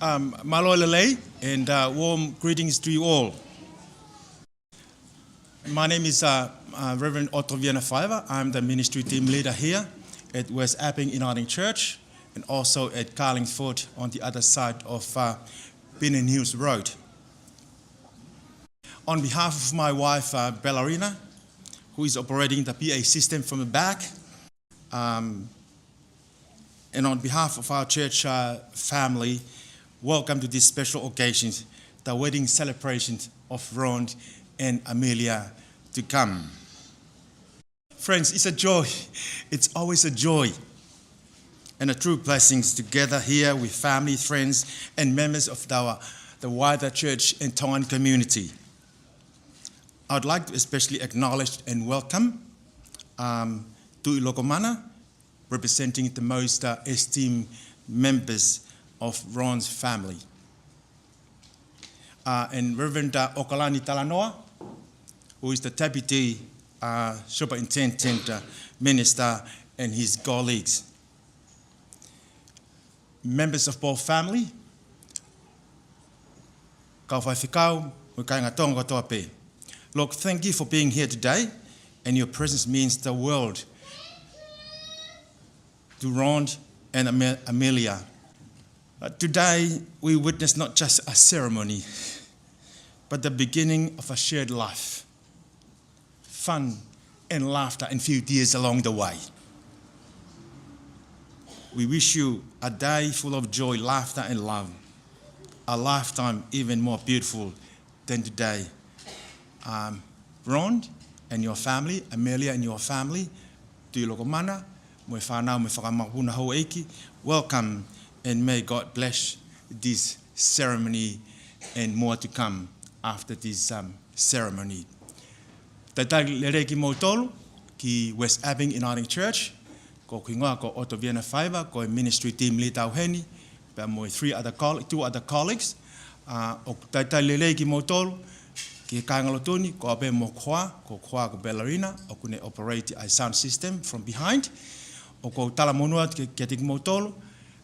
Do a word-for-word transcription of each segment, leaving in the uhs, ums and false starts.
Um, mālō e lelei, and, uh, warm greetings to you all. My name is, uh, uh, Reverend Otto Viana Faiva. I'm the ministry team leader here at West Epping Uniting Church and also at Carlingford on the other side of, uh, Pennant Hills Road. On behalf of my wife, uh, Bellarina, who is operating the P A system from the back, um, and on behalf of our church, uh, family, welcome to this special occasion, the wedding celebrations of Ron and Amelia to come. Friends, it's a joy. It's always a joy and a true blessings to gather here with family, friends, and members of our, the wider church and Tongan community. I would like to especially acknowledge and welcome, um, Tuʻi Lokomana, representing the most, uh, esteemed members of Ron's family. Uh, and Reverend, uh, ʻOkalani Talanoa, who is the Deputy, uh, Superintendent, uh, Minister, and his colleagues. Members of both family, kau faifekau, mo e kāinga Tonga kotoa pē. Look, thank you for being here today, and your presence means the world to Ron and Ame-, Amelia. Uh, today, we witness not just a ceremony, but the beginning of a shared life, fun and laughter and few tears along the way. We wish you a day full of joy, laughter and love, a lifetime even more beautiful than today. Um, Ron and your family, Amelia and your family, Tuʻi Lokomana, mo e fānau mo e fanga mokopuna houʻeiki, welcome, and may God bless this ceremony and more to come after this, um, ceremony. Talitali lelei kimoutolu ki West Epping Uniting Church, ko hoku hingoa ko Otto Viana Faiva, ko e ministry team leader au heni, pea mo e three other coll-, two other colleagues. Uh, ʻoku talitali lelei kimoutolu ki he kāingalotu ni, ko au pē mo hoku hoa, ko hoku hoa ko Bellarina, ʻoku ne operate ʻa e sound system from behind. ʻOku ou talamonū atu ki, kiate kimoutolu,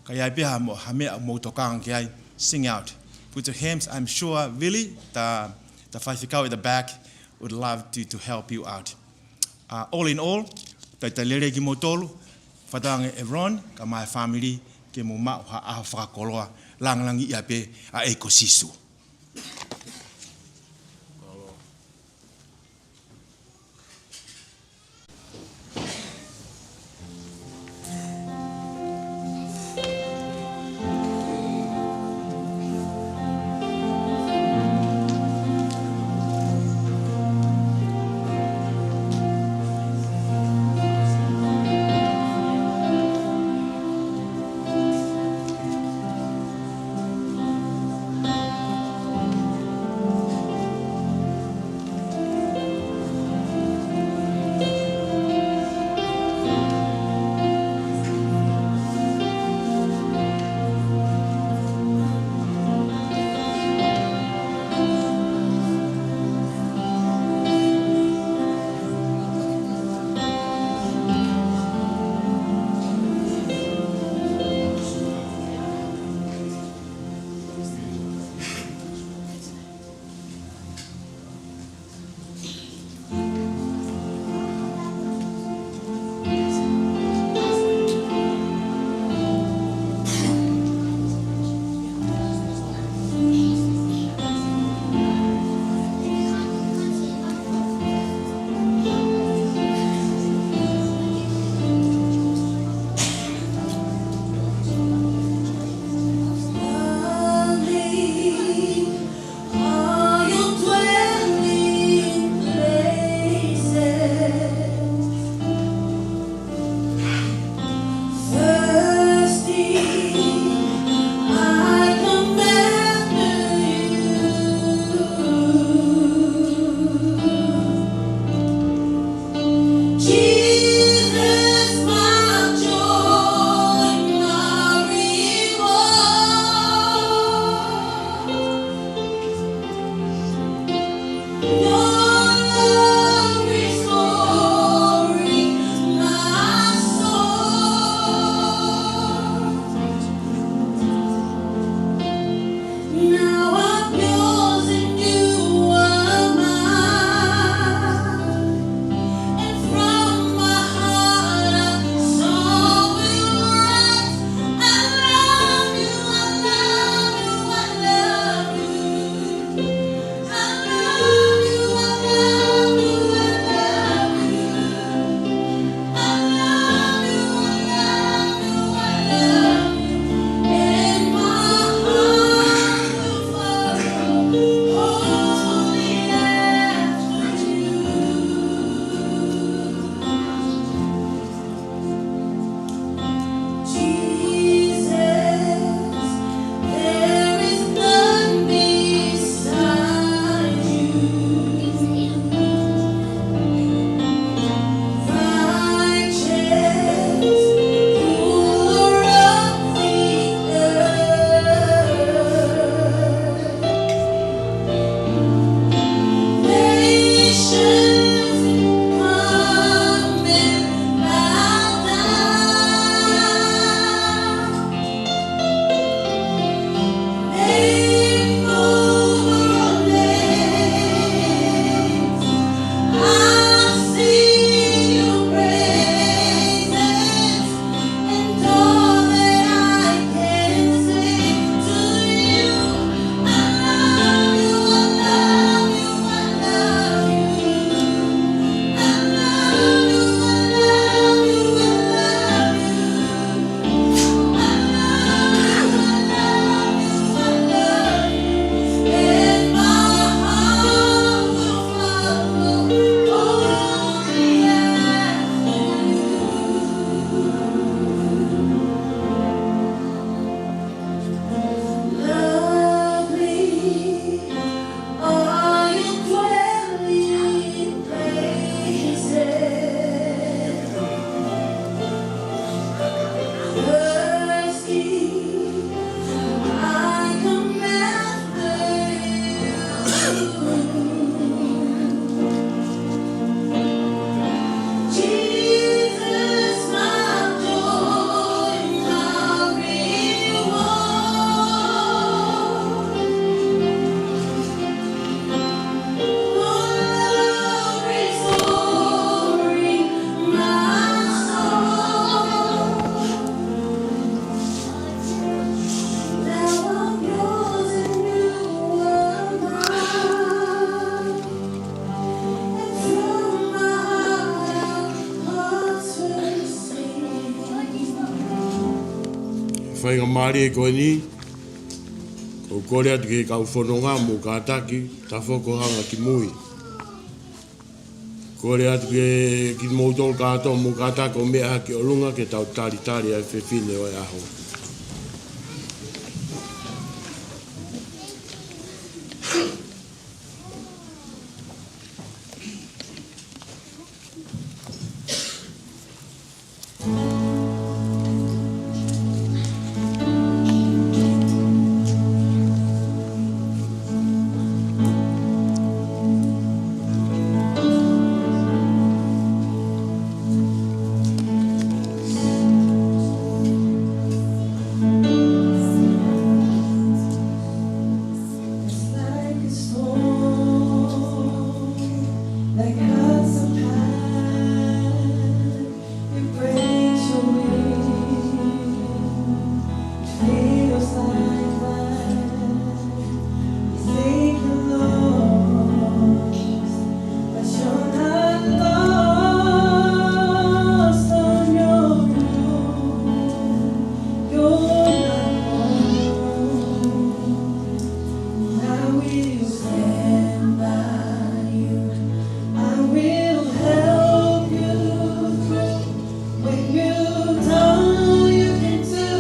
ka ʻi ai pē ha mo-, ha meʻa ʻoku mou tokanga ki ai, sing out. Put your hands, I'm sure Vili, the, the faifekau at the back, would love to, to help you out. Uh, all in all, talitali lelei kimoutolu, fakatauange ʻe Ron, kae ʻumaʻā e family, ke mou maʻu ha ʻaho fakakoloa, langilangiʻia pē ʻa e ʻEiki ko Sīsū. Tali ko eni, ʻoku kole atu ki he kau fononga mo kātaki, tafoko hanga ki mui. Kole atu ke kimoutolu kātoa mo kātaki ʻo meʻa hake ʻolunga ke tau talitali ʻa e fefine ʻo e ʻaho. It's like a storm that cuts a path. It breaks your will. It feels like that. You think you're lost, but you're not lost on your own. You're not alone. I will stand by you. I will help you through. When you don't, you can do,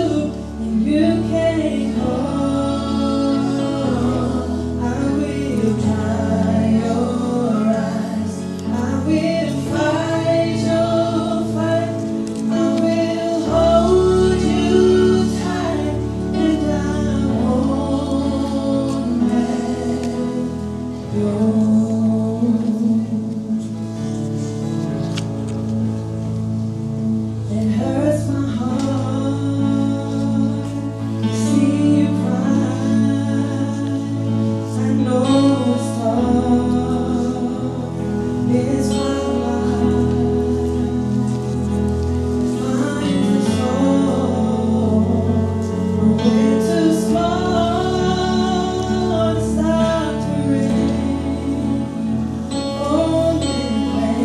and you can call. I will dry your eyes. I will fight your fight. I will hold you tight, and I won't let go. It hurts my heart to see you cry. I know it's hard. It's my life. Find your soul. When winter's gone, stop the rain. Only way.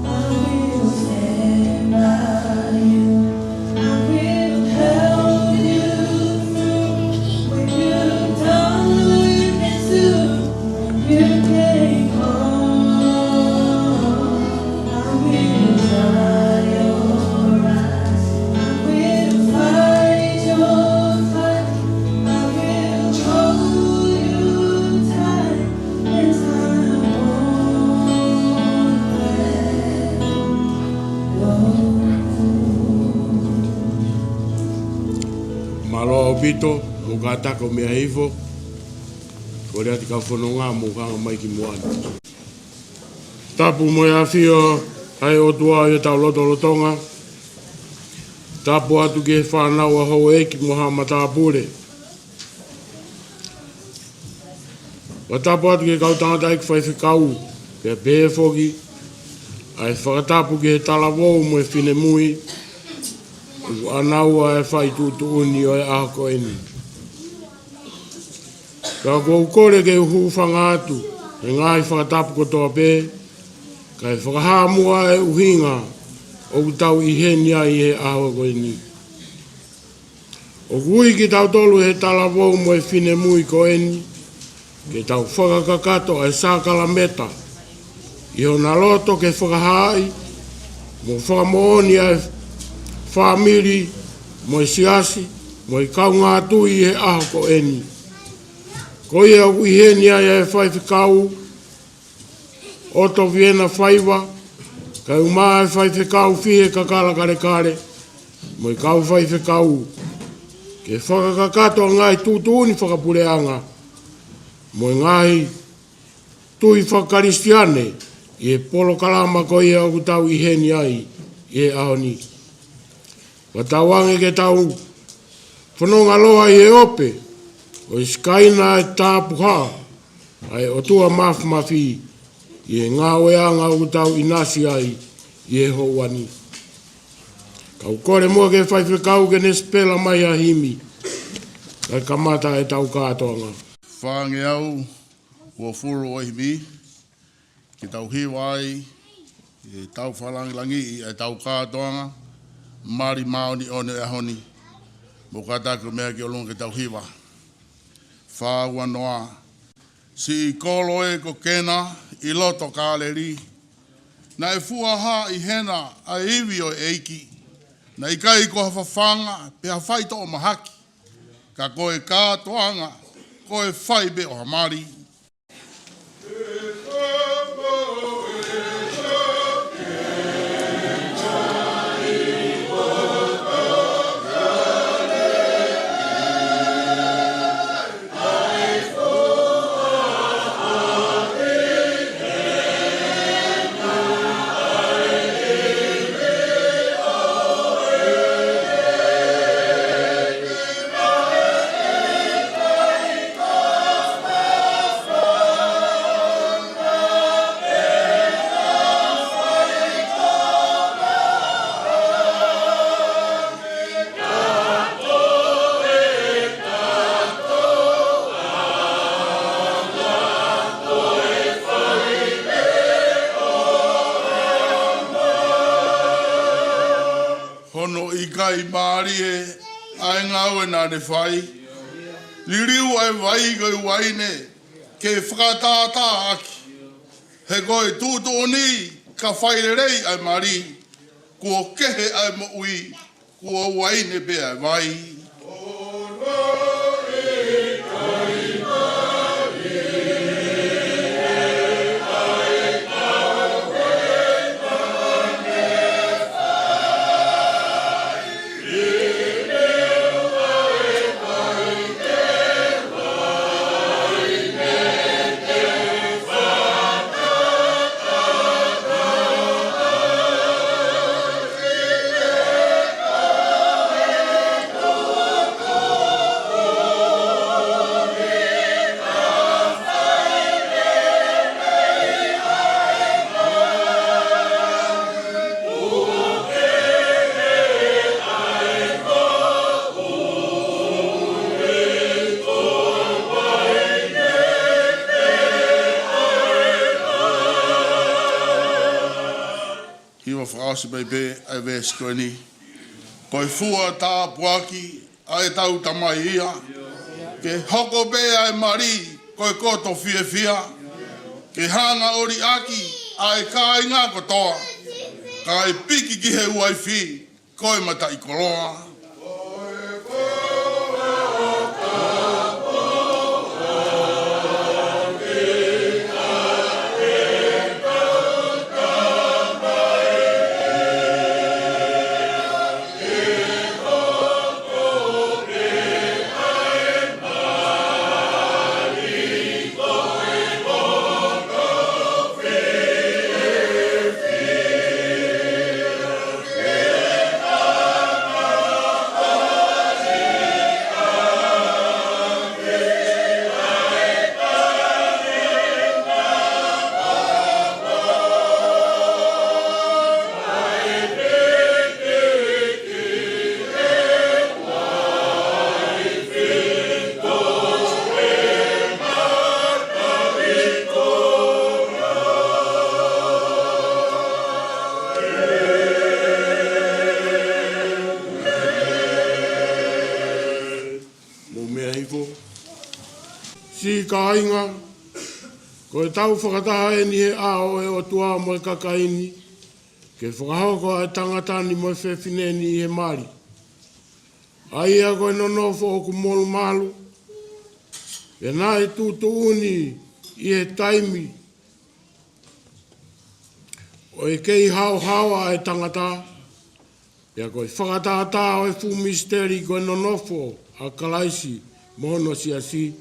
I will stand by you. I will help you through. When you don't, you can do. You can call. I will dry your eyes. I will fight your fight. I will hold you tight. And I won't let go. Mālō ʻaupito, mo kātaki ʻo meʻa hifo. Kole atu kau fononga mo hanga mai ki muʻa ni. Tapu mo e ʻafio ʻa e ʻOtua ʻi hotau lotolotonga. Tapu atu ki he fānau ʻa houʻeiki mo haʻa matāpule. Fakatapu atu ki he kau tangataʻeiki faifekau, pea pehē foki ʻa e fakatapu ki he talavou mo e finemui, ʻoku ʻanaua e fai tuʻutuʻuni ʻo e ʻaho ko eni. Ka ʻoku ou kole ke u hūfanga atu he ngaahi fakatapu kotoa pē, kae fakahā muʻa e ʻuhinga ʻoku tau ʻi heni ai he ʻaho ko eni. ʻOku ui kitautolu he talavou mo e finemui ko eni, ke tau fakakakato ʻa e sākalameta, ʻi hona loto ke fakahaaʻi mo fakamoʻoni ʻa e fāmili mo e siasi mo e kaungā tui ʻi he ʻaho ko eni. Ko ia ʻoku ʻi heni ai ʻa e faifekau, ʻOto Viena Faiva, kae ʻumaʻā e faifekau Fihe Kakala Kalekale, mo e kau faifekau, ke fakakakato ʻa e ngaahi tuʻutuʻuni fakapuleʻanga mo e ngaahi tui fakakalisitiane ʻi he polokalama ko ia ʻoku tau ʻi heni ai ʻi he ʻaho ni. Fakatauange ke tau fononga loa ʻi he ope ʻo e sikaina ʻa e tāpuhā ʻa e ʻOtua Māfimafi ʻi he ngāueʻanga ʻoku tau ʻinasi ai ʻi he houa ni. Kau kole muʻa ki he faifekau ke ne sipela mai ha himi, kae kamata ʻetau kātoanga. Fāngeau uofulu ʻo e himi, ke tau hiva ai ʻetau fakalāngilangiʻi ʻetau kātoanga, Mali māʻoniʻoni ʻo e ʻaho ni, mou kātaki ʻo meʻa ki ʻolunga ke tau hiva. Fā ua noa. Siʻi kolo ē ko Kena ʻi loto Kāleli, naʻe fuʻu hā ʻi hena ʻa e ivi ʻo e ʻEiki. Naʻe ʻikai ko ha fafanga pe ha faitoʻo mahaki, ka ko e kātoanga, ko e fai pē ʻo ha mali. Hono ʻikai mālie ʻa e ngāue naʻa ne fai. Liliu ʻa e vai ko e uaine ke fakatātā ʻaki. He ko e tuʻutuʻuni ka fai lelei ʻa e mali, kuo kehe ʻa e moʻui, kuo uaine pē ʻa e vai. Hiva fakaʻosi mai pē ʻa e veesi ko eni. Ko e fua tāpuaki ʻa ʻetau Tamai ia, ke hoko pē ʻa e mali ko e koto fiefia, ke hanga ʻo liʻaki ʻa e kāinga kotoa, kae piki ki he uaifi ko e mataʻikoloa. Mou meʻa hifo. Siʻi kāinga, ko e tau fakataha eni he ʻao ʻo e ʻOtua mo e kakai ni, ke fakahoko ʻa e tangata ni mo e fefine ni ʻi he mali, ʻa ia ko e nonofo ʻoku molumalu, pea naʻe tuʻutuʻuni ʻi he taimi ʻo e kei haohaoa ʻa e tangata, pea ko e fakatātā ʻo e fuʻu misiteli ko e nonofo ʻa Kalaisi mo hono siasi.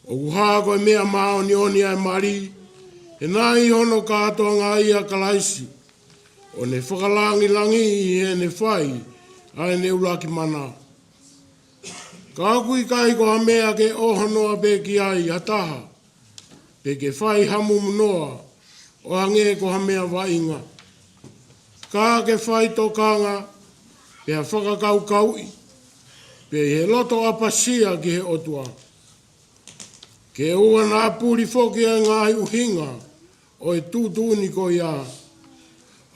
ʻOku hā ko e meʻa māʻoniʻoni ʻa e mali, he naʻe ʻi hono kātoanga ia ʻa Kalaisi, ʻo ne fakalangilangiʻi ʻi heʻene fai ʻa ʻene ʻuluaki mana. Ka ʻoku ʻikai ko ha meʻa ke ʻohonoa pē ki ai ha taha, pe ke fai ha mumunoa ʻo hangē ko ha meʻa vaʻinga. Ka ke fai tokanga, pea fakakaukauʻi, pea ʻi he loto ʻapasia ki he ʻOtua. Ke ʻoua naʻa puli foki ʻa e ngaahi ʻuhinga ʻo e tuʻutuʻuni ko ia,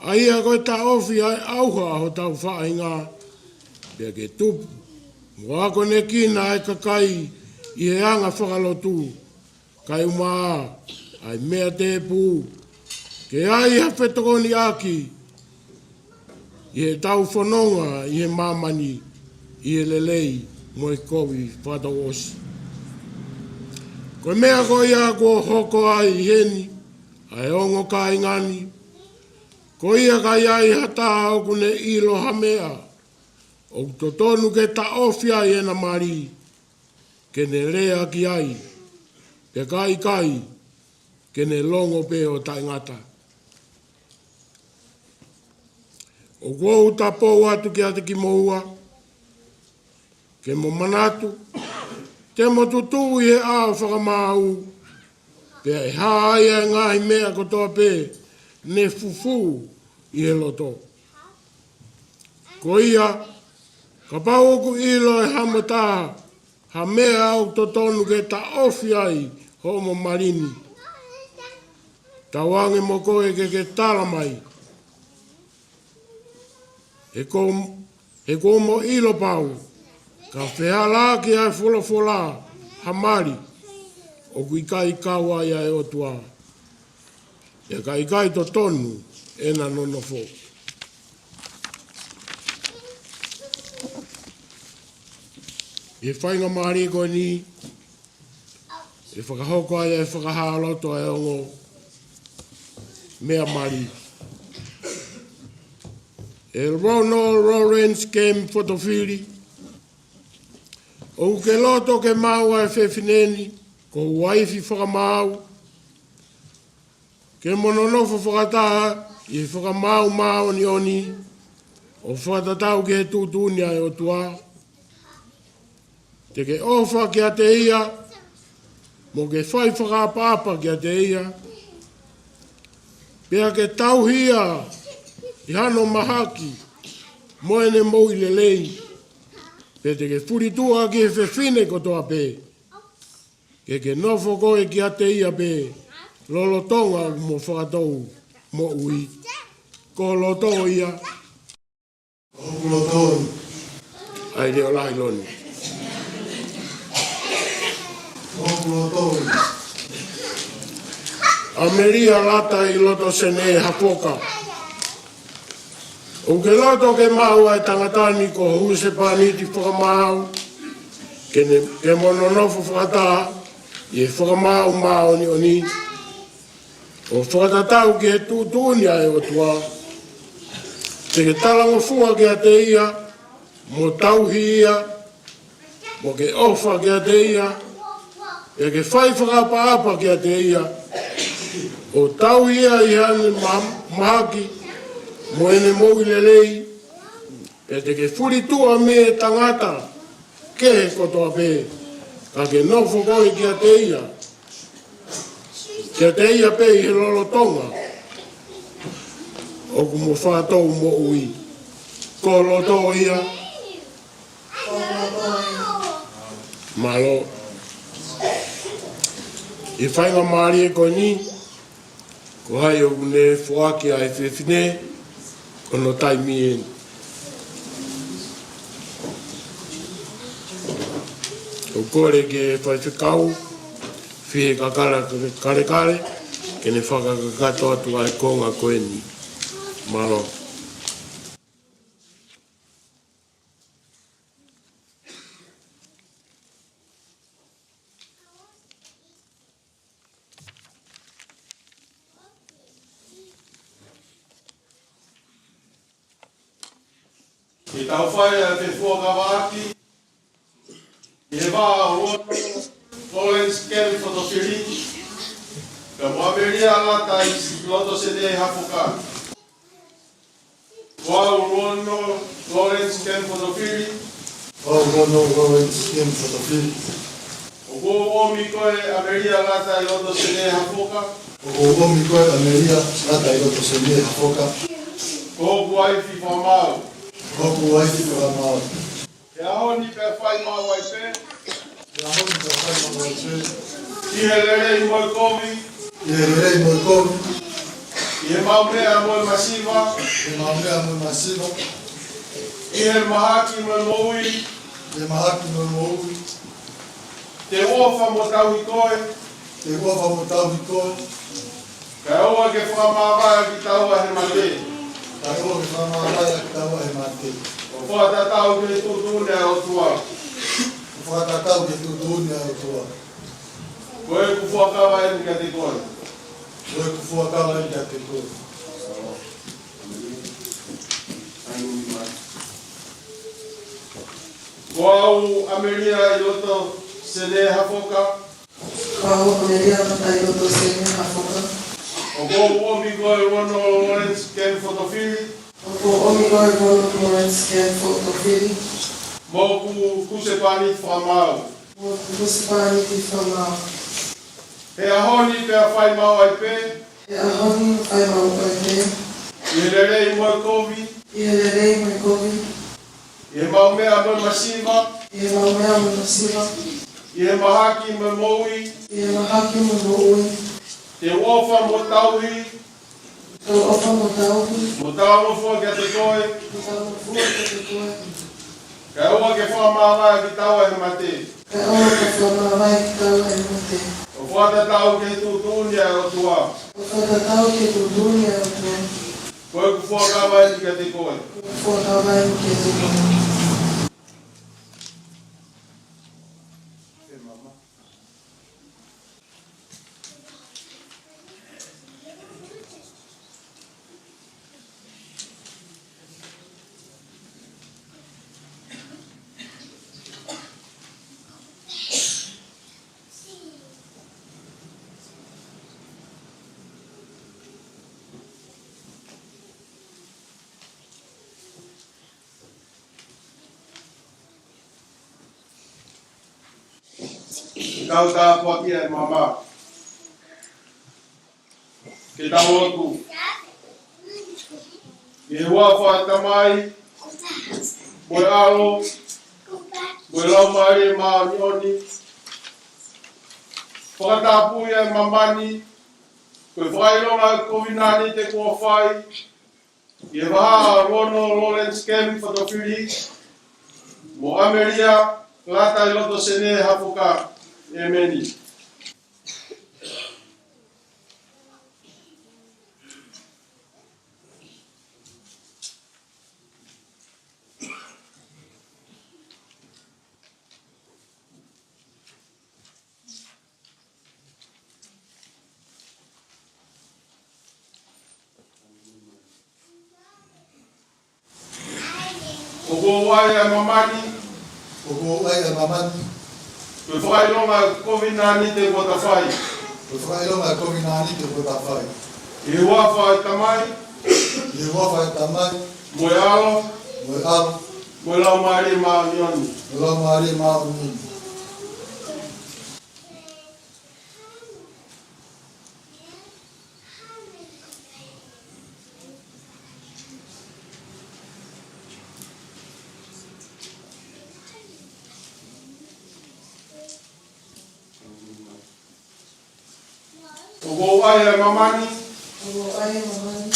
ʻA ia ko e taʻofi ʻa e ʻauha ʻa hotau faʻahinga, pea ke tupu mo akonekina ʻa e kakai ʻi he anga fakalotu, kae ʻumaʻā ʻa e meʻa tēpū, ke ʻi ai ha fetokoniʻaki ʻi heʻetau fononga ʻi he māmani, ʻi he lelei mo e kovi fakatouʻosi. Ko e meʻa ko ia kuo hoko ai ʻi heni ʻa e ongo kāinga ni, ko ia ka ʻi ai ha taha ʻoku ne ʻilo ha meʻa ʻoku totonu ke taʻofi ai ʻena mali, ke ne lea ki ai, pea ka ʻikai, ke ne longo pē ʻo taʻengata. ʻOku ou tapou atu kiate kimoua, ke mo manatu, te mo tutuʻu ʻi he ʻao fakamaau, pea ʻe hā ai ʻa e ngaahi meʻa kotoa pē ne fufū ʻi he loto. Ko ia, kapau ʻoku ʻilo ʻe hamataha ha meʻa ʻoku totonu ke taʻofi ai hoʻomo mali ni, tauange mo koe ke ke tala mai. He ko, he ko mo ʻilo pau, ka fehālaaki ʻa e folofola ha mali ʻoku ʻikai kau ai ʻa e ʻOtua, ʻe ʻikai totonu ʻena nonofo. ʻI he faingamālie ko eni, ʻe fakahoko ai ʻa e fakahāloto ʻa e ongo meʻa mali. ʻE Ronald Lawrence Kemp Fotofili, ʻoku ke loto ke maʻu ʻa e fefine ni ko ho uaifi fakamaau, ke mo nonofo fakataha ʻi he fakamaau māʻoniʻoni, ʻo fakatatau ki he tuʻutuʻuni ʻa e ʻOtua? Te ke ʻofa kiate ia, mo ke fai fakaʻapaʻapa kiate ia, pea ke tauhi ia ʻi hano mahaki mo ʻene moʻui lelei, pea te ke fulituʻa ki he fefine kotoa pē, ke ke nofo koe kiate ia pē lolotonga ʻoku mo fakatou moʻui. Ko ho loto ia? Ko hoku loto ia. ʻAi leʻo lahi Loni. Ko hoku loto ia. ʻAmelia Lata ʻi loto Sene Hafoka. ʻOku ke loto ke maʻu ʻa e tangata ni ko ho husepāniti fakamaau, ke ne, ke mo nonofo fakataha ʻi he fakamaau māʻoniʻoni, ʻo fakatatau ki he tuʻutuʻuni ʻa e ʻOtua? Te ke talangofua kiate ia, mo tauhi ia, mo ke ʻofa kiate ia, pea ke fai fakaʻapaʻapa kiate ia, ʻo tauhi ia ʻi haʻane ma-, mahaki mo ʻene moʻui lelei, pea te ke fulituʻa mei he tangata kehe kotoa pē, ka ke nofo koe kiate ia, kiate ia pē ʻi he lolotonga ʻoku mo fakatou moʻui. Ko ho loto ia? Mālō. ʻI he faingamālie ko eni, ko hai ʻoku ne foaki ʻa e fefine, ko hono taimi eni. ʻOku kole ki he faifekau, Fihe Kakala Kalekale, ke ne fakakakato atu ʻa e konga ko eni. Mālō. Ke tau fai ʻa e fefuakavaʻaki ʻi he vā ʻo Ronald Lawrence Kemp Fotofili, pea mo ʻAmelia Lata ʻi loto Sene Hafoka. Ko au Ronald Lawrence Kemp Fotofili. Ko au Ronald Lawrence Kemp Fotofili. ʻOku ou ʻomi koe ʻAmelia Lata ʻi loto Sene Hafoka. ʻOku ou ʻomi koe ʻAmelia Lata ʻi loto Sene Hafoka. Ko hoku uaifi fakamaau. Ko hoku uaifi fakamaau. He ʻaho ni pea fai maʻu ai pē. He ʻaho ni pea fai maʻu ai pē. ʻI he lelei mo e kovi. ʻI he lelei mo e kovi. ʻI ʻI he maʻu meʻa mo e masiva. ʻI he maʻu meʻa mo e masiva. ʻI he mahaki mo e moʻui. ʻI he mahaki mo e moʻui. Te u ʻofa mo tauhi koe. Te u ʻofa mo tauhi koe. Kae ʻoua ke fakamāvae ʻa kitaua he mate. Kae ʻoua ke fakamāvae ʻa kitaua he mate. ʻO fakatatau ki he tuʻutuʻuni ʻa e ʻOtua. ʻO fakatatau ki he tuʻutuʻuni ʻa e ʻOtua. Ko ʻeku fuakava eni kiate koe. Ko ʻeku fuakava eni kiate koe. Ko au ʻAmelia ʻIloto Sene Hafoka. Ko au ʻAmelia Lata ʻIloto Sene Hafoka. ʻOku ou ʻomi ko e Ronald Lawrence Kemi Fotofili. ʻOku ou ʻomi ko e Ronald Lawrence Kemi Fotofili. Mo hoku husepāniti fakamaau. Mo hoku husepāniti fakamaau. He ʻaho ni pea fai maʻu ai pē. He ʻaho ni fai maʻu ai pē. ʻI he lelei mo e kovi. ʻI he lelei mo e kovi. ʻI he maʻu meʻa mo e masiva. ʻI he maʻu meʻa mo e masiva. ʻI he mahaki mo e moʻui. ʻI he mahaki mo e moʻui. Te u ʻofa mo tauhi. Te u ʻofa mo tauhi. Mo talangofua kiate koe. Mo talangofua kiate koe. Kae ʻoua ke fakamāvae ʻa kitaua he mate. Kae ʻoua ke fakamāvae ʻa kitaua he mate. ʻO fakatatau ki he tuʻutuʻuni ʻa e ʻOtua. ʻO fakatatau ki he tuʻutuʻuni ʻa e ʻOtua. Ko ʻeku fuakava eni kiate koe. Ko ʻeku fuakava eni kiate koe. Tau tāpuakiʻi ʻa e mama. Ke tau lotu. ʻI he huafa ʻo e Tamai, mo e ʻAlo, mo e Laumālie Māʻoniʻoni. Fakatapui ʻa e mama ni, ko e fakaʻilonga ʻo e kovinānite kuo fai, ʻi he vahaʻa ʻo Ronald Lawrence Kemi Fotofili, mo ʻAmelia Lata ʻIloto Sene Hafoka. ʻEmeni. ʻOku ou ʻai ʻa e mama ni. ʻOku ou ʻai ʻa e mama ni. Ko e fakaʻilonga ʻo e kovinānite kuo ta fai. Ko e fakaʻilonga ʻo e kovinānite kuo ta fai. ʻI he huafa ʻo e Tamai. ʻI he huafa ʻo e Tamai. Mo e ʻAlo. Mo e ʻAlo. Mo e Laumālie Māʻoniʻoni. Mo e Laumālie Māʻoniʻoni. ʻOku ou ʻai ʻa e mama ni. ʻOku ou ʻai ʻa e mama ni.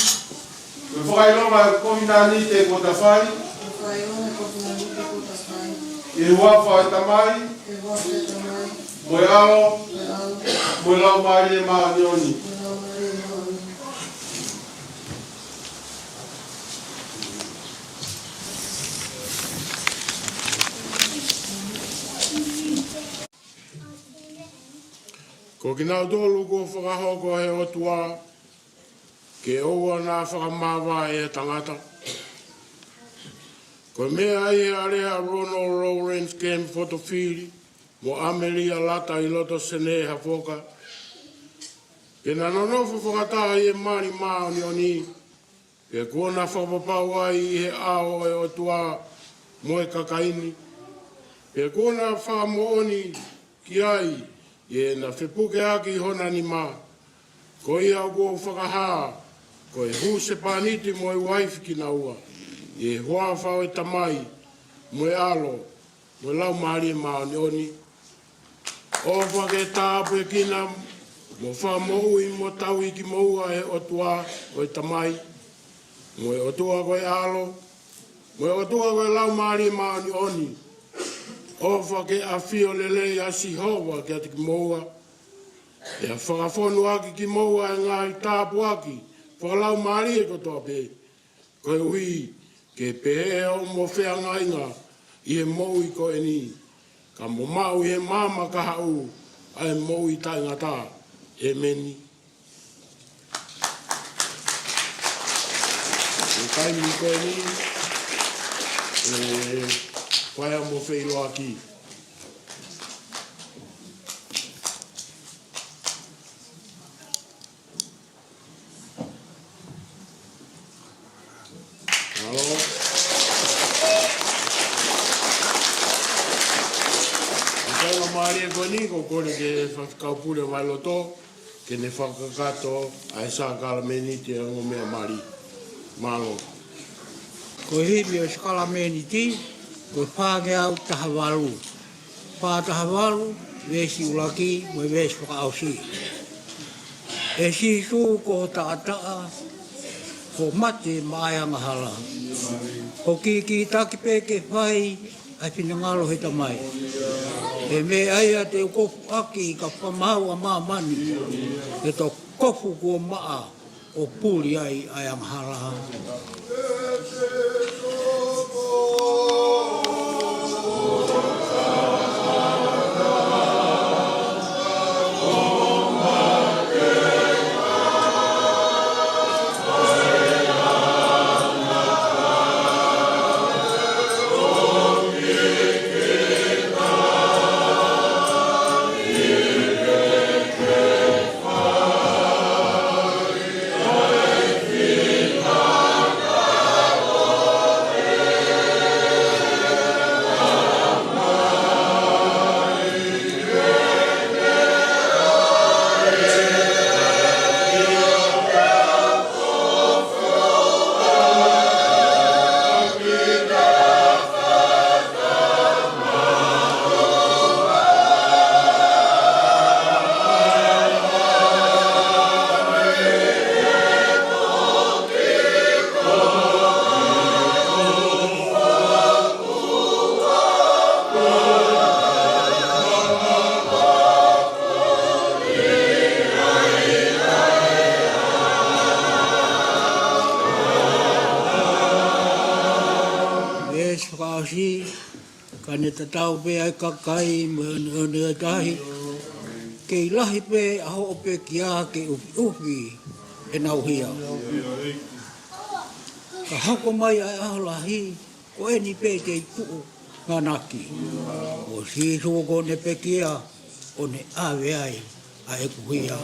Ko e fakaʻilonga ʻo e kovinānite kuo ta fai. Ko e fakaʻilonga ʻo e kovinānite kuo ta fai. ʻI he huafa ʻo e Tamai. ʻI he huafa ʻo e Tamai. Mo e ʻAlo. Mo e ʻAlo. Mo e Laumālie Māʻoniʻoni. Mo e Laumālie Māʻoniʻoni. Ko kinautolu kuo fakahoko ʻe he ʻOtua ke ʻoua naʻa fakamāvae ʻe ha tangata. Ko e meʻa ʻi he alea ʻa Ronald Lawrence Kemi Fotofili mo ʻAmelia Lata ʻIloto Sene Hafoka, ke na nonofo fakataha ʻi he mali māʻoniʻoni, pea kuo na fakapapau ai ʻi he ʻao ʻo e ʻOtua mo e kakai ni, pea kuo na fakamoʻoni ki ai ʻi heʻena fepukeʻaki hona nima. Ko ia ʻoku ou fakahā ko e husepāniti mo e uaifi kinaua, ʻi he huafa ʻo e Tamai, mo e ʻAlo, mo e Laumālie Māʻoniʻoni. ʻOfa ke tāpuekina Mo fakamoʻui mo tauhi kimoua ʻe he ʻOtua ko e Tamai, mo e ʻOtua ko e ʻAlo, mo e ʻOtua ko e Laumālie Māʻoniʻoni. ʻOfa ke ʻafio lelei ʻa Sihova kiate kimoua, pea fakafonu ʻaki kimoua ʻa e ngaahi tāpuaki fakalaumālie kotoa pē. Koeʻuhi ke pehē hoʻomou feangainga ʻi he moʻui ko eni, ka mou maʻu ʻi he maama kahaʻu ʻa e moʻui taʻengata. ʻEmeni. ʻI he taimi ko eni, ʻe fai ʻa hoʻomou feʻiloaki. Mālō. ʻI he taimi mālie ko eni, ʻoku ou kole ki he faifekau pule Vailoto ke ne fakakakato ʻa e sākalamēniti ʻo e ongo meʻa mali. Mālō. Ko e himi ʻo e sākalamēniti, ko e fāngeau taha valu. Fā taha valu, veesi ʻuluaki, mo e veesi fakaʻosi. ʻE Sīsū ko ho taʻataʻa, ko e mate maʻa e angahala. Ko e kīkītaki pē ke fai ʻa e finangalo ʻo e Tamai. ʻE meʻa ia te u kofu ʻaki ka fakamaau ʻa māmani. ʻE tokofu kuo maʻa ʻo puli ai ʻa e angahala. Veesi fakaʻosi, ka ne tatau pē ʻa e kakai mo e ʻoneʻone ʻo e tahi, kei lahi pē ʻa hoʻo pekia ke ʻufiʻufi ʻenau hia. Ka hoko mai ʻa e ʻaho lahi, ko eni pē te u tuʻu nganaki. Ko Sīsū ko ʻene pekia, ʻo ne ʻave ai ʻa ʻeku hia.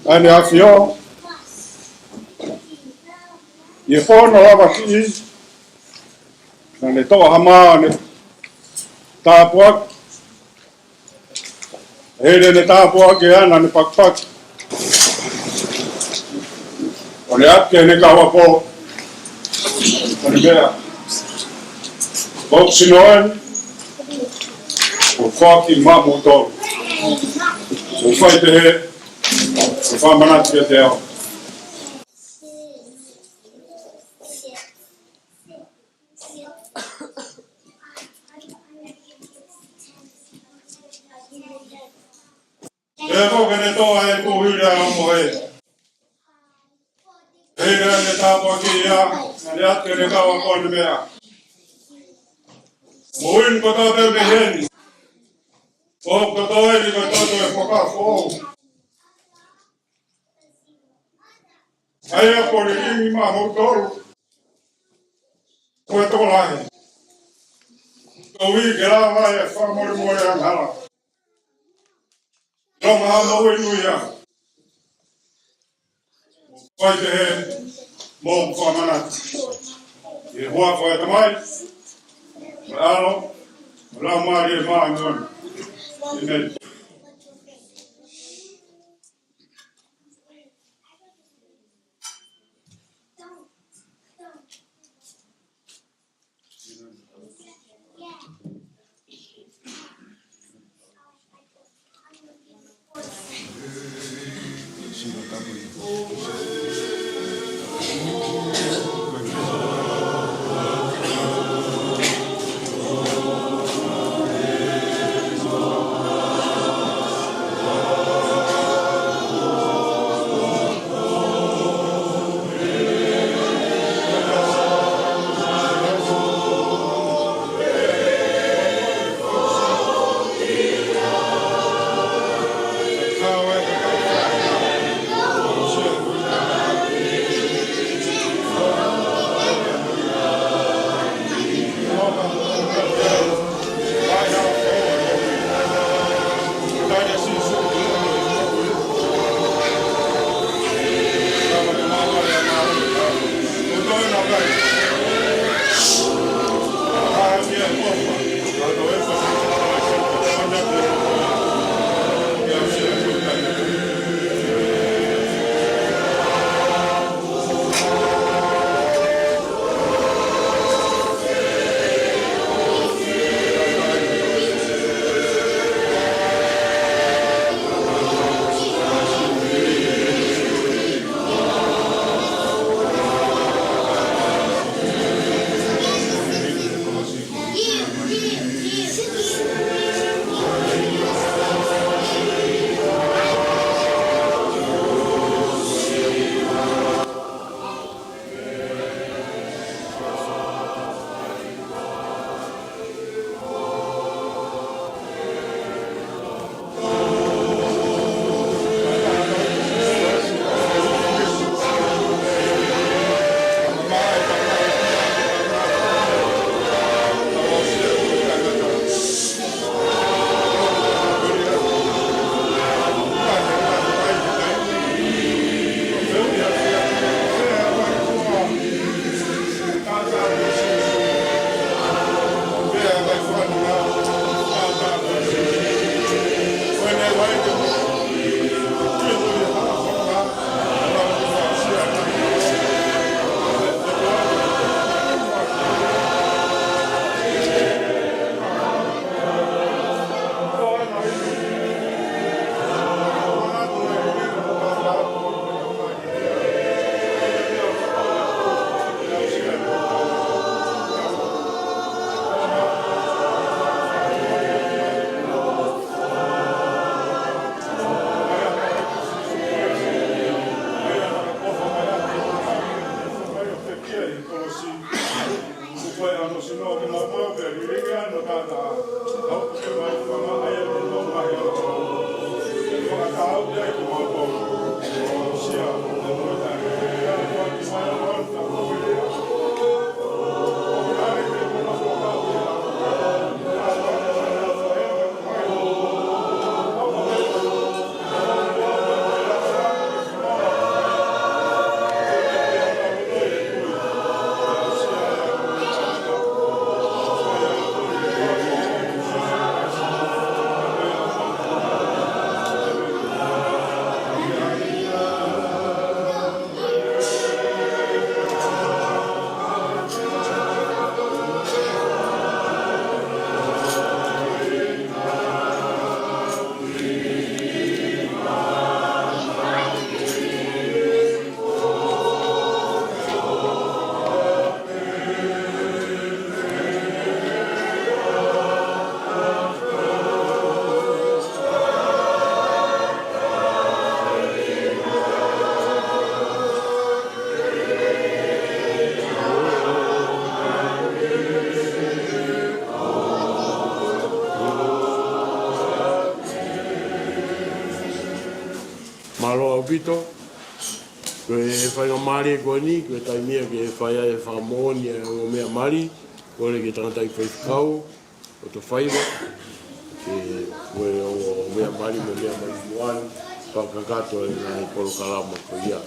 ʻA ʻEne ʻAfio, ʻi he fono lava kiʻi, naʻa ne toʻo ha mā ʻo ne tāpuaki, hili ʻene tāpuaki ʻa ia naʻa ne pakipaki. ʻo ne ʻatu ki heʻene kau ako ʻo ne meʻa, ʻOku sino eni, ʻoku foaki maʻamoutolu. ʻOku fai pehē, ʻoku fakamanatu kiate au. Pea ko ʻene toʻa ʻa e kuhila ʻo mohe. Pea ʻi heʻene tāpuakiʻi ia, naʻa ne ʻatu ki heʻene kau ako ʻo ne meʻa, Moʻui kotoa pē mei heni, ʻoku kotoa eni ko e toto ʻo e fuakava foʻou. ʻA ia kuo lilingi maʻamoutolu ko e tokolahi. Koeʻuhi ke lava ʻa e fakamolemole angahala. Longoaʻa moʻui ʻa ia. Fai pehē mo fakamanatu. ʻI he huafa ʻo e Tamai, mo e ʻAlo, mo e Laumālie Māʻoniʻoni. ʻĒmeni. Mālō ʻaupito. Ko e faingamālie ko eni, ko e taimi ia ke fai ai e fakamoʻoni ʻa e ongo meʻa mali, kole ki he tangataʻeiki faifekau, ʻo Tofaiva, ke ʻoua ʻe meʻa mali mo e meʻa mali muan, fakakakato e ngaahi polokalama ko ia.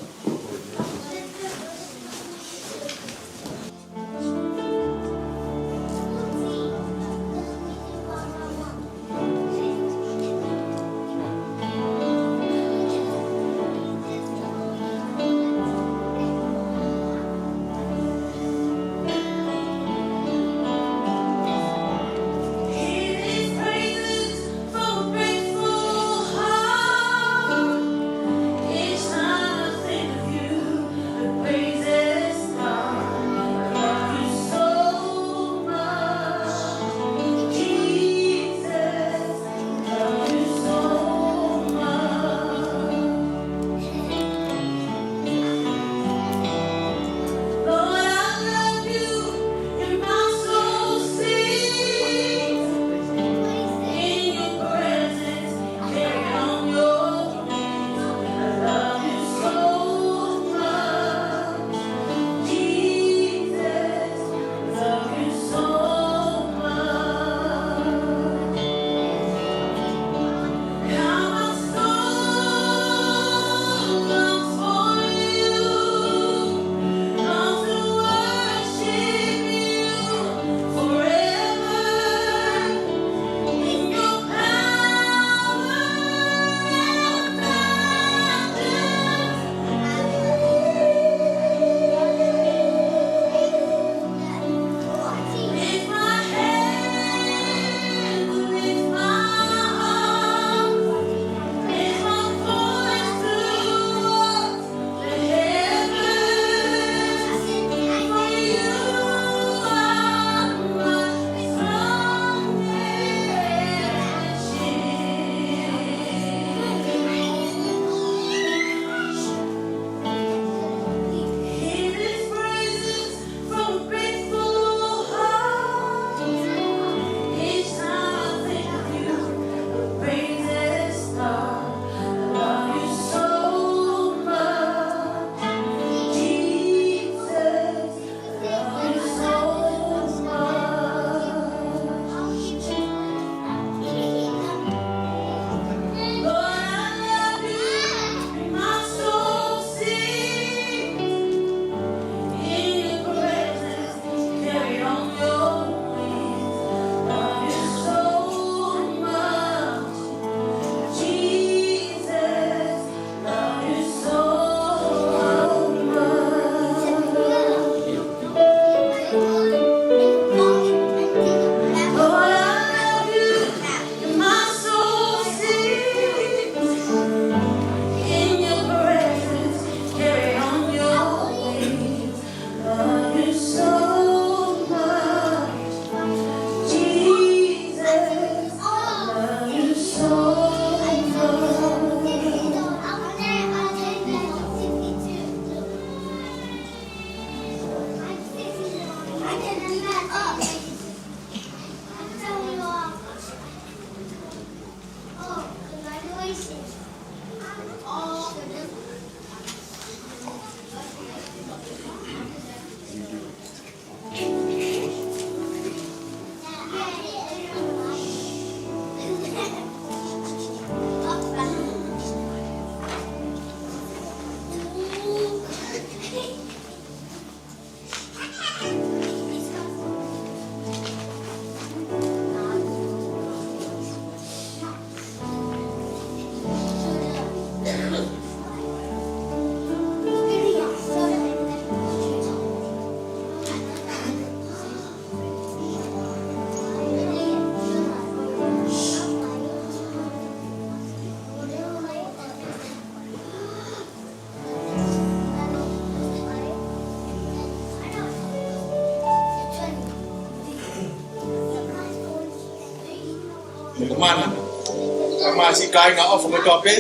Mana, ka masi kāinga ʻofa kotoa pē,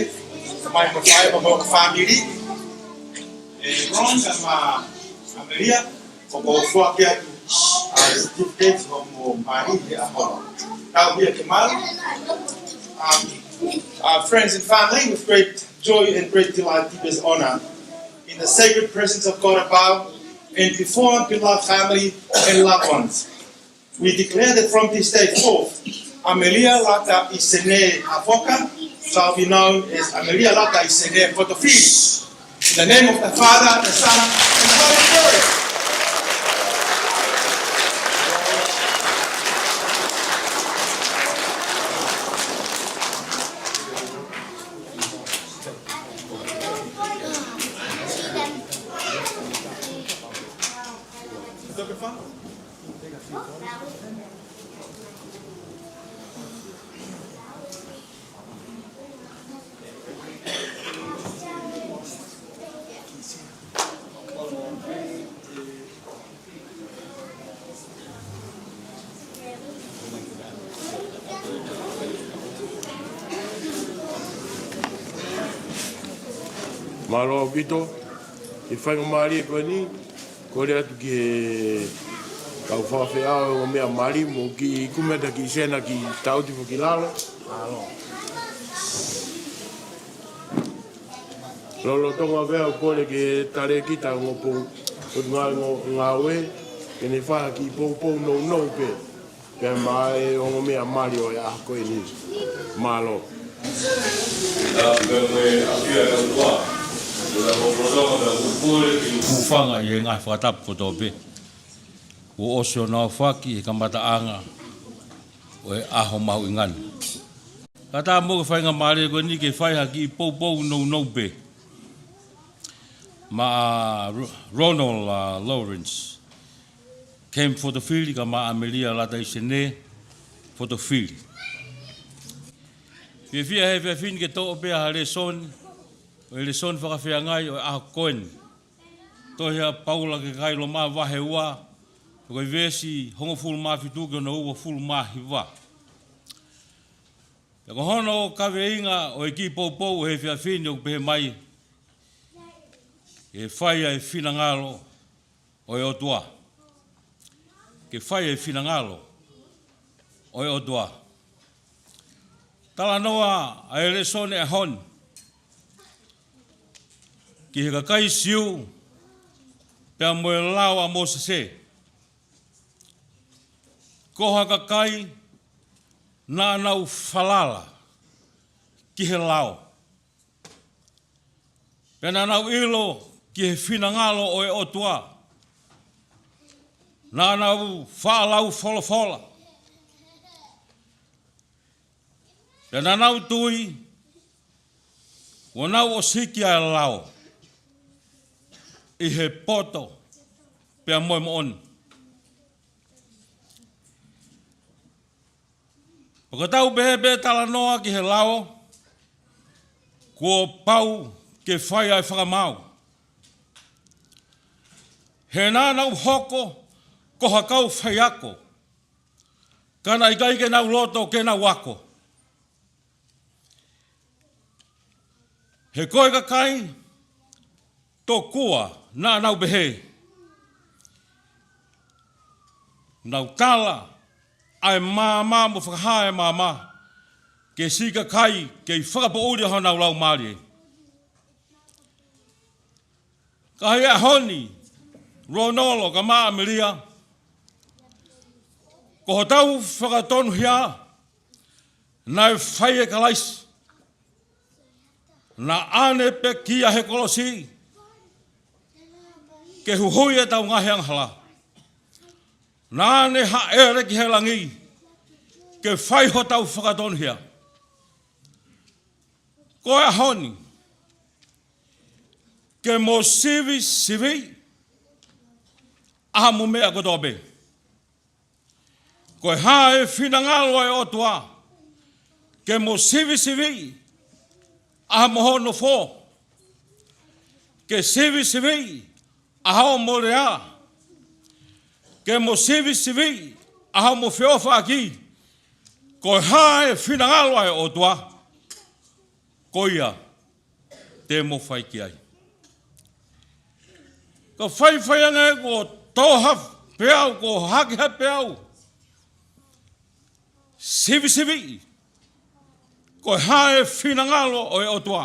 mai mo fai, mo mo fāmili. ʻE Ron, ka ma, Amelia, ko ko fua kia tu, uh, certificate mo mo mali he aho. Tau ia ke malu. Um, uh, friends and family with great joy and great delight, deepest honor, in the sacred presence of God above and before our beloved family and loved ones. We declare that from this day forth, Amelia Lata Isene Havoka shall be known as Amelia Lata Isene Fotofili. In the name of the Father, the Son, and the Holy Spirit. Mālō ʻaupito, ʻi he faingamālie ko eni, kole atu ki he kau fakafeʻao ʻo e ongo meʻa mali mo kiʻi kumi atu kiʻi sena kiʻi tauti foki ki lalo. Mālō. Lolotonga pē ʻeku kole ki he talēkita ʻo e ongo pou, Potungāue Ngāue, ke ne fai ha kiʻi poupou nounou pē, pea maʻa e ongo meʻa mali ʻo e ʻaho ko eni. Mālō. Hūfanga ʻi he ngaahi fakatapu kotoa pē kuo ʻosi hono aofaki he kamataʻanga ʻo e ʻaho mahuʻinga ni. Kae ʻatā mo e faingamālie ko eni ke fai ha kiʻi poupou nounou pē maʻa Ro-, Ronald, uh, Lawrence Kemp Fotofili kae ʻumaʻā Amelia Lata Isene Fotofili. Fiefia he efiafi ni ke toʻo pē ha lēsoni, ʻo e lēsoni fakafeangai ʻo e ʻaho ko eni. Tohi ʻa Paula ki he kakai Loma vahe ua, ko e veesi hongofulu mā fitu ki hono uofulu mā hiva. Pea ko hono kaveinga ʻo e kiʻi poupou he efiafi ni ʻoku pehē mai, ke fai ʻa e finangalo ʻo e ʻOtua. Ke fai ʻa e finangalo ʻo e ʻOtua. Talanoa ʻa e lēsoni ʻo e ʻaho ni ki he kakai Siu pea mo e lao ʻa Mōsese. Ko ha kakai naʻa nau falala ki he lao. Pea naʻa nau ʻilo ki he finangalo ʻo e ʻOtua. Naʻa nau faʻa lau folofola. Pea naʻa nau tui kuo nau ʻosiki ʻa e lao ʻi he poto pea mo e moʻoni. ʻOku tau pehē pē talanoa ki he lao, kuo pau ke fai ʻa e fakamaau. He naʻa nau hoko ko ha kau faiako, ka naʻe ʻikai ke nau loto ke nau ako. He ko e kakai tokua naʻa nau pehē, nau tala ʻa e maama mo fakahā ʻa e maama ki he siʻi kakai kei fakapoʻuli ʻa honau laumālie. Ka ʻi he ʻaho ni, Ronolo kae ʻumaʻā Amelia, ko hotau fakatonuhia naʻe fai ʻe Kalaisi. Naʻa ne pekia he kolosi ke huhuʻi ʻetau ngaahi angahala. Naʻa ne hāʻele ki he langi ke fai hotau fakatonuhia. Ko e ʻaho ni, ke mo sivisiviʻi ʻa hoʻomo meʻa kotoa pē. Ko e hā e finangalo ʻa e ʻOtua, ke mo sivisiviʻi ʻa hoʻomo hono fō, ke sivisiviʻi ʻa hoʻomo lea, ke mo sivisiviʻi ʻa hoʻomo feʻofaʻaki. Ko e hā e finangalo ʻa e ʻOtua, ko ia te mo fai ki ai. Ka faifai ange kuo tō hake pē au, kuo hake hake pē au. Sivisiviʻi, ko e hā e finangalo ʻo e ʻOtua.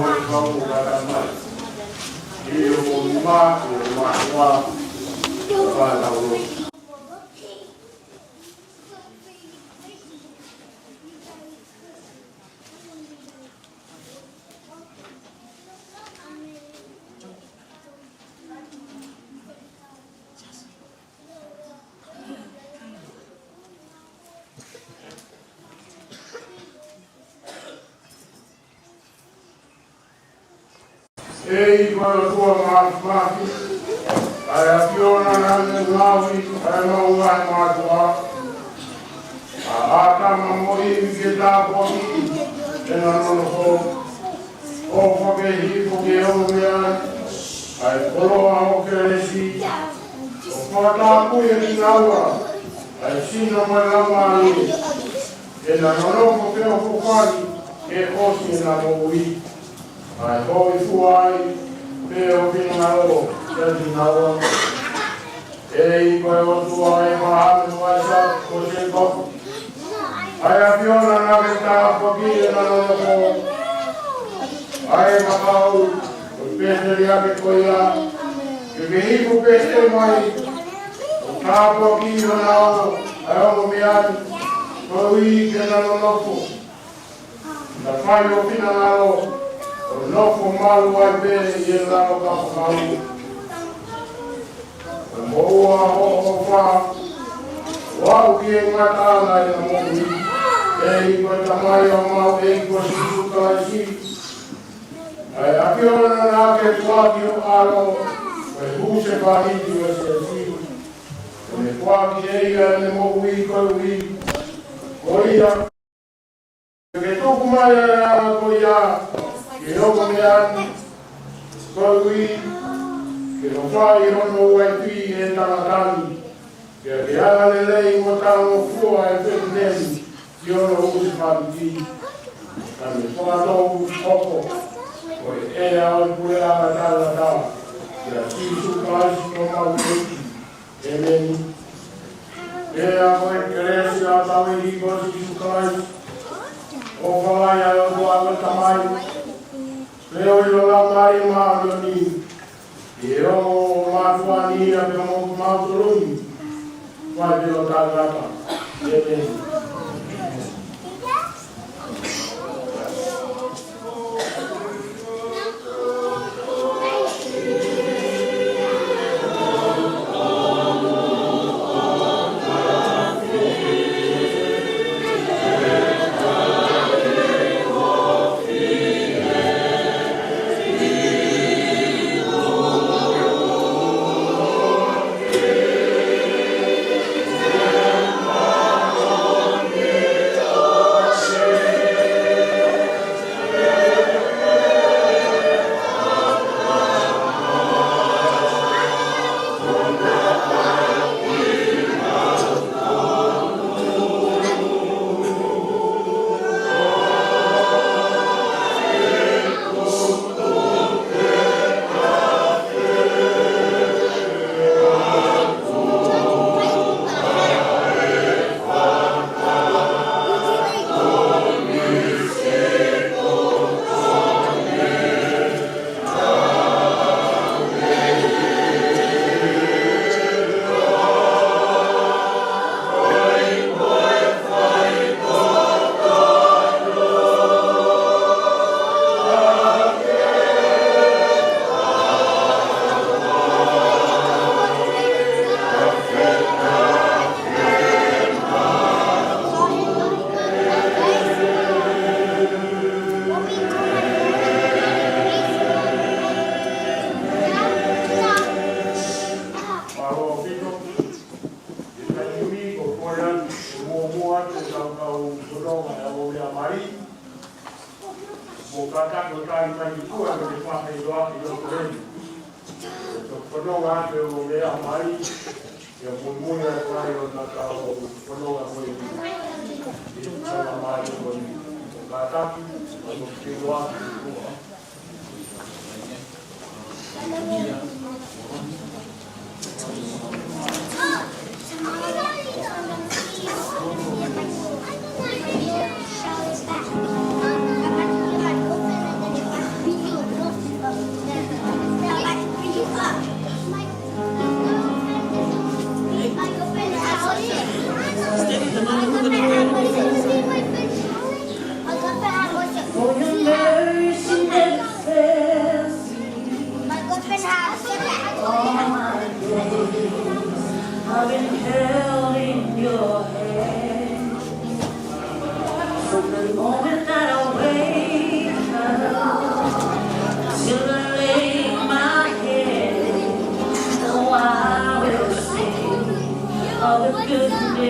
ʻo e kau ʻo kātaki mai. ʻI hoʻomou nima, ʻi hoʻomou mātuʻa, ʻo kātaki mai. ʻEiki ko e ʻOtua Māfimafi, ʻa e ʻAfiona naʻa ne ngaohi ʻa e maunga he mātuʻa, ʻa ʻĀtama mo ʻIvi ke tāpuakiʻi ʻena nonofo, ʻo fakahihifo ki he ongo meʻa ni ʻa e koloa ʻo e kelesi, ʻo fakatapui ʻe kinaua ʻa e sino mo e laumālie, ke na nonofo feʻofoʻofani ke ʻosi ʻena moʻui, ʻa e hōifua ai pē ho finangalo kiate kinaua. ʻEiki ko e ʻOtua ʻo ʻĒpalahame mo ʻAisake mo Sēkope, ʻa e ʻAfiona naʻa ke tāpuakiʻi ʻena nonofo, ʻa e kakai ʻo e pēteliake ko ia, ke ke hifo pē mai ʻo tāpuakiʻi honau ʻa e ongo meʻa ni, koeʻuhi ke na nonofo, na fai ho finangalo, ʻo nofo malu ai pē ʻi he lalo kafakaú. ʻO moʻua hoʻo ʻofa, ʻo aʻu ki he ngataʻanga ʻena moʻui. ʻEiki ko e Tamai ʻo homau ʻEiki ko Sīsū Kalaisi, ʻa e ʻAfiona naʻa ke foaki ho ʻAlo ko e husepāniti ʻo e siasi, ʻo ne foaki ʻe ia ʻene moʻui koeʻuhi ko ia, ke tuku mai ʻa e anga ko ia ki he ongo meʻa ni, koeʻuhi ke nofo ʻi hono uaifi ʻe he tangata ni, ke ke angalelei mo talangofua ʻa e fefine ni ki hono husepāniti, ka ne fakatou hoko ko e ʻea ʻo e puleʻanga taʻengata, ʻia Sīsū Kalaisi ko homau ʻEiki. ʻĒmeni. Pea ko e kelesi ʻa hotau ʻEiki ko Sīsū Kalaisi, ʻofa lahi ʻa e ʻOtua ko e Tamai, feohi ʻo e Laumālie Māʻoniʻoni, ke ʻoua ʻo mātuʻa ni ia pea mo kimautolu ni, fai pē ʻo taʻengata. ʻĒmeni. Mālō ʻaupito. ʻI he taimi ni, ko e kole atu, muʻomuʻa atu ʻetau kau fononga ʻa e ongo meʻa mali, mo kātaki ʻo tali mai ki tuʻa, ke fakahinohinoʻaki ʻi loto heni. Ko e fononga atu ʻa e ongo meʻa mali, ke muimui atu ai ʻo na kau fononga ko eni. ʻI he fononga mali ko eni. Kātaki, ʻo fakahinohinoʻaki ki tuʻa. So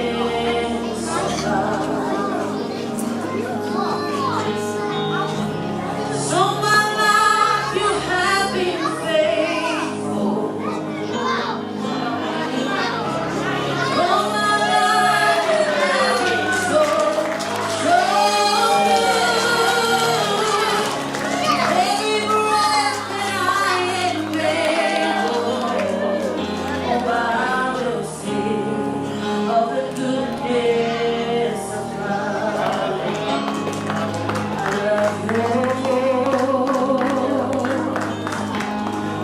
my life you have been faithful. So my life you have been so, so good. Every breath that I am able, oh, I will of the goodness of God. I love you, Lord.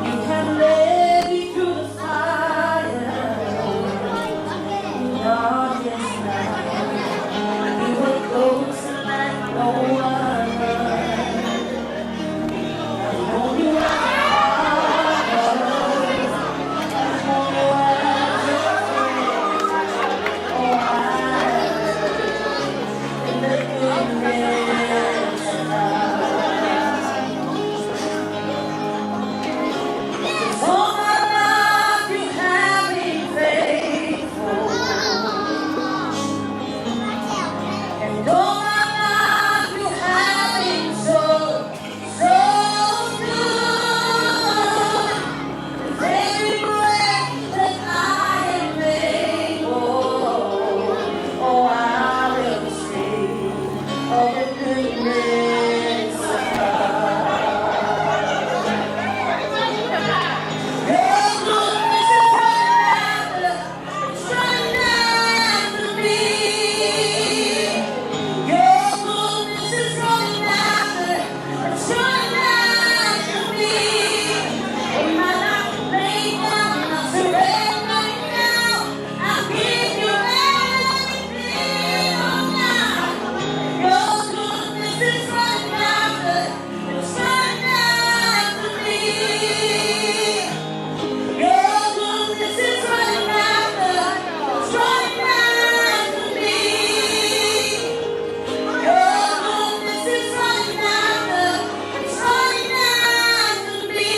You have led me through the fire in darkest night. You were close like no other. And all my life you have been so, so good. With every breath that I am able, oh, I will sing of the goodness of God. Your goodness is running after, it's running after me. Your goodness is running after, it's running after me. When my life laid down, I surrender now. I give you everything, oh God. Your goodness is running after, it's running after me. Your goodness is running after, it's running after me. Your goodness is running after, it's running after me.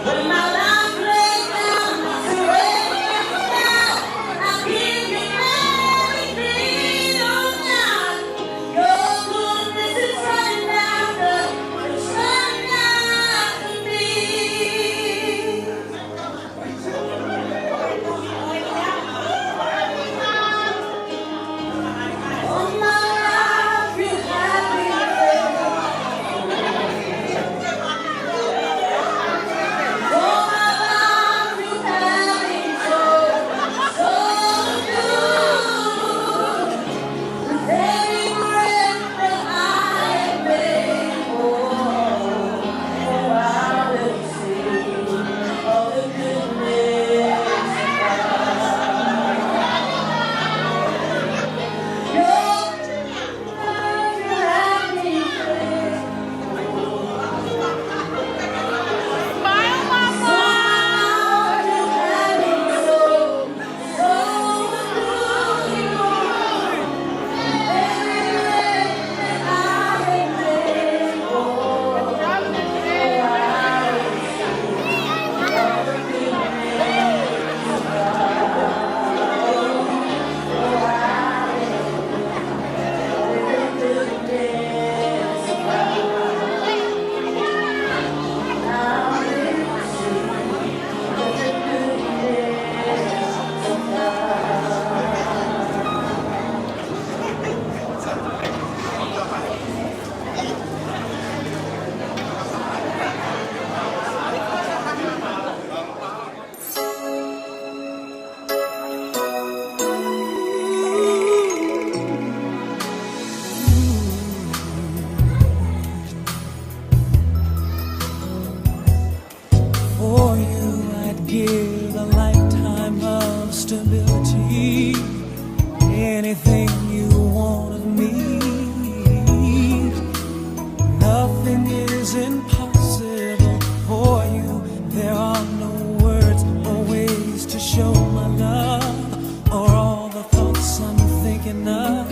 When my life laid down, I surrender now. I give you everything, oh God. Your goodness is running after, it's running after me. All my life you have been faithful. All my life you have been so, so good. With every breath that I am able, oh, I will sing of the goodness of God. Your goodness you have been faithful. Smile, Mama. You have been so, so good. For you, I'd give a lifetime of stability. Anything you want of me, nothing is impossible for you. There are no words or ways to show my love or all the thoughts I'm thinking of.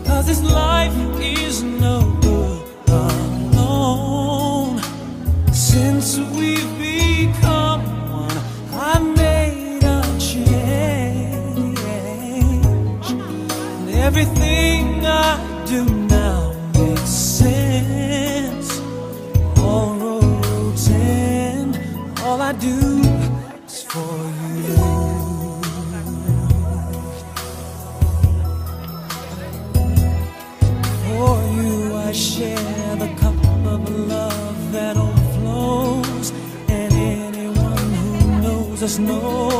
'Cause this life is no good alone. Since we've become one, I made a change. Everything I do now makes sense. All roads end, all I do is for you. For you I share the cup of love that overflows, and anyone who knows us knows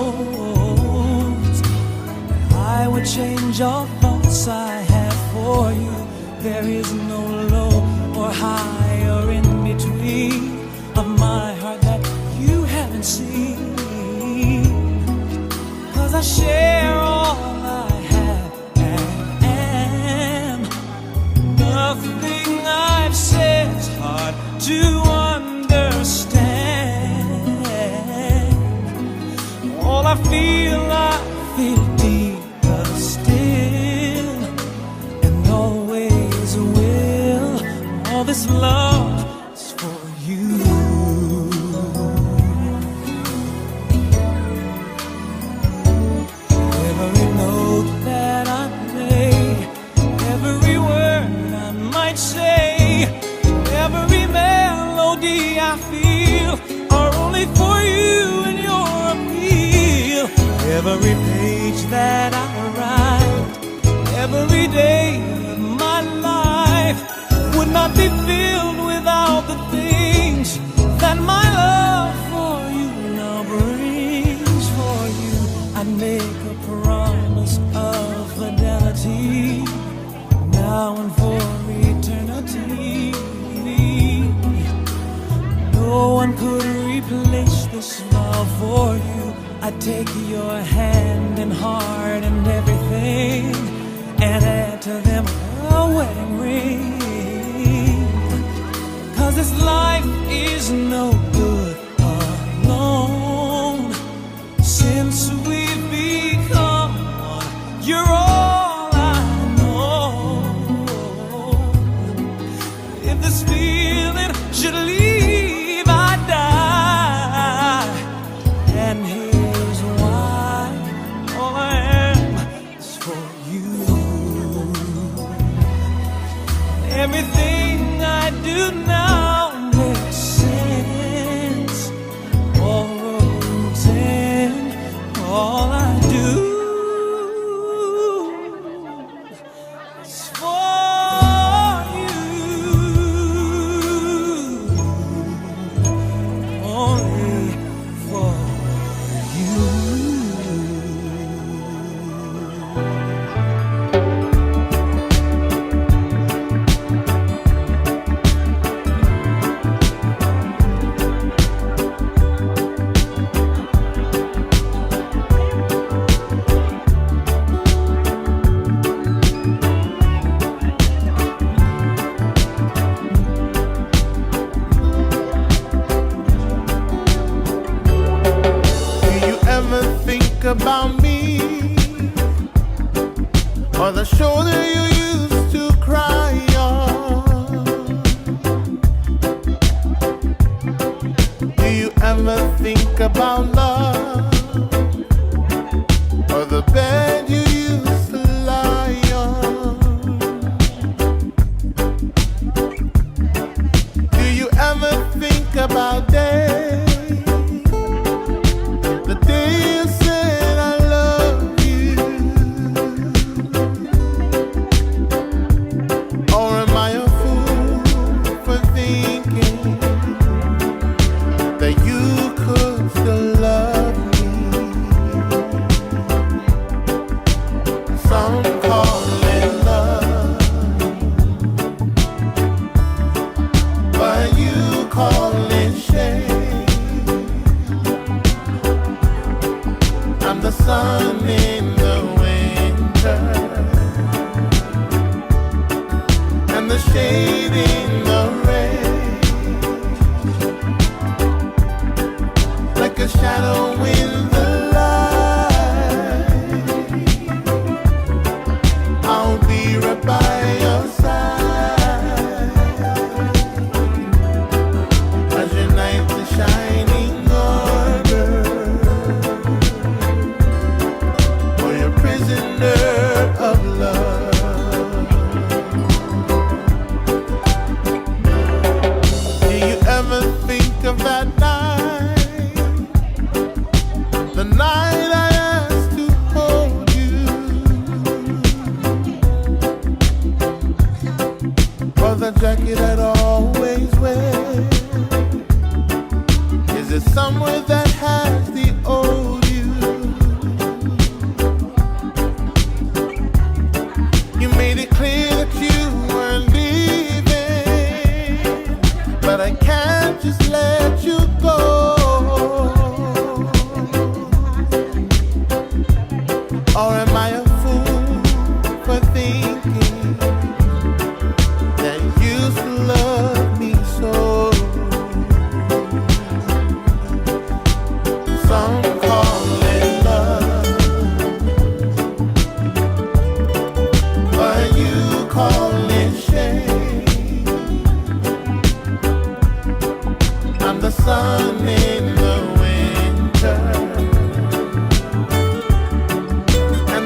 I would change all thoughts I have for you. There is no low or high or in between of my heart that you haven't seen. 'Cause I share all I have and am. Nothing I've said's hard to understand. All I feel, I feel deeper still, and always will. All this love is for you. Every note that I play, every word I might say, every melody I feel are only for you and your appeal. Every page that I write, every day of my life would not be filled without the things that my love for you now brings. For you, I make a promise of fidelity, now and for eternity. No one could replace this love for you. I take your hand and heart and everything and add to them a wedding ring. 'Cause this life is no good alone. Since we've become one, you're all I know. If this feeling should leave, I die. And here's why: all I am is for you. Everything I do now makes sense. All roads end, all I do is for you. Only for you. Do you ever think about me, or the shoulder you used to cry on? Do you ever think about love, or the bed you used to lie on? Do you ever think about day, the day you said I love you?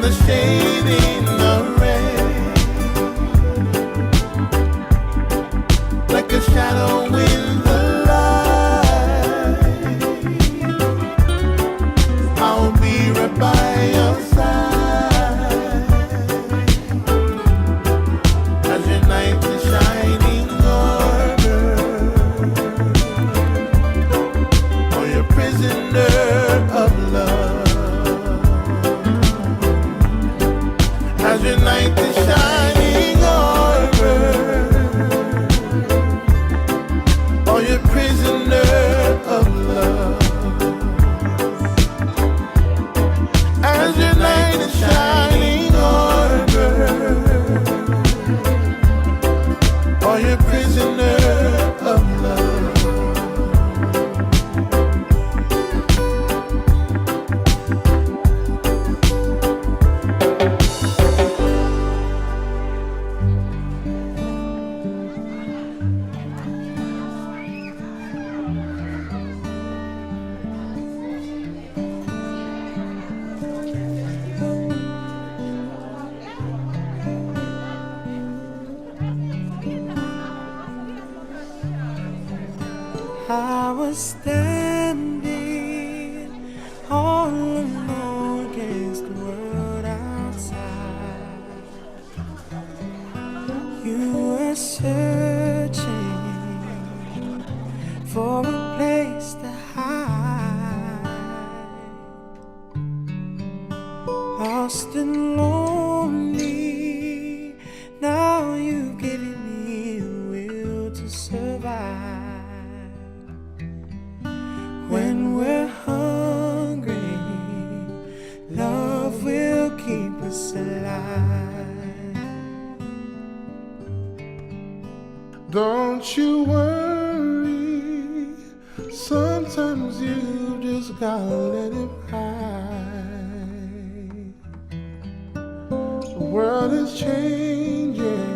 The shade in the rain, like a shadow in the light. I'll be right by your side as your night is shining over. Oh, you're prisoner of love. As your night is shining over, oh, you're prisoner of love. As your night is shining over, oh, you're prisoner of love. I was standing all alone against the world outside. You were searching for a place to hide. Lost and lonely, now you've given me a will to survive. When we're hungry, love will keep us alive. Don't you worry, sometimes you just gotta let it ride. The world is changing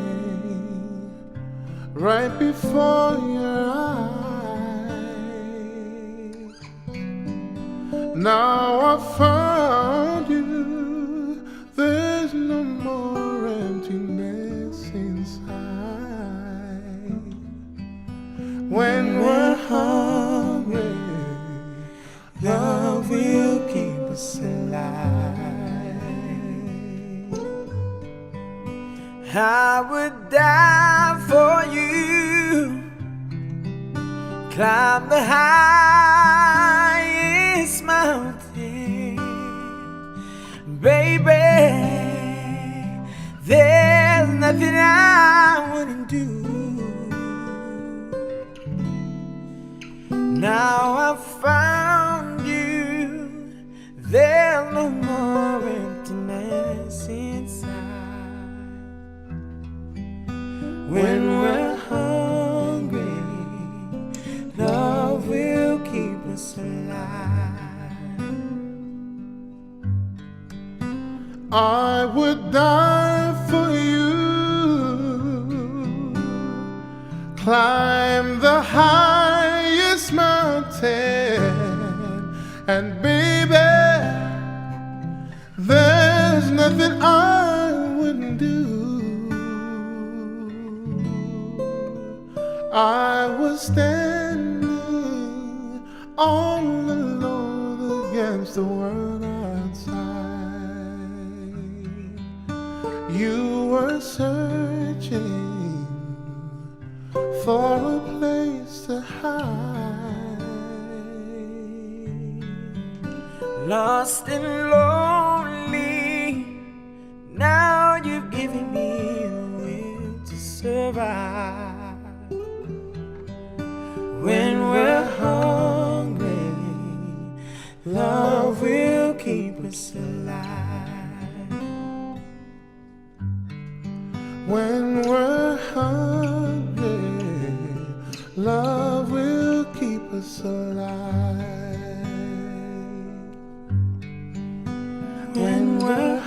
right before your eyes. Now I found you, there's no more emptiness inside. When we're hungry, love will keep us alive. I would die for you. Climb the highest mountain, baby. There's nothing I wouldn't do. Now I found you, there's no more emptiness inside. When we're hungry, love will keep us alive. I would die for you. Climb the highest mountain, and baby, there's nothing I wouldn't do. I was standing all alone against the world outside. You were searching for a place to hide. Lost and lonely, now you've given me a will to survive. When we're hungry, love will keep us alive. When we're hungry, love will keep us alive. When we're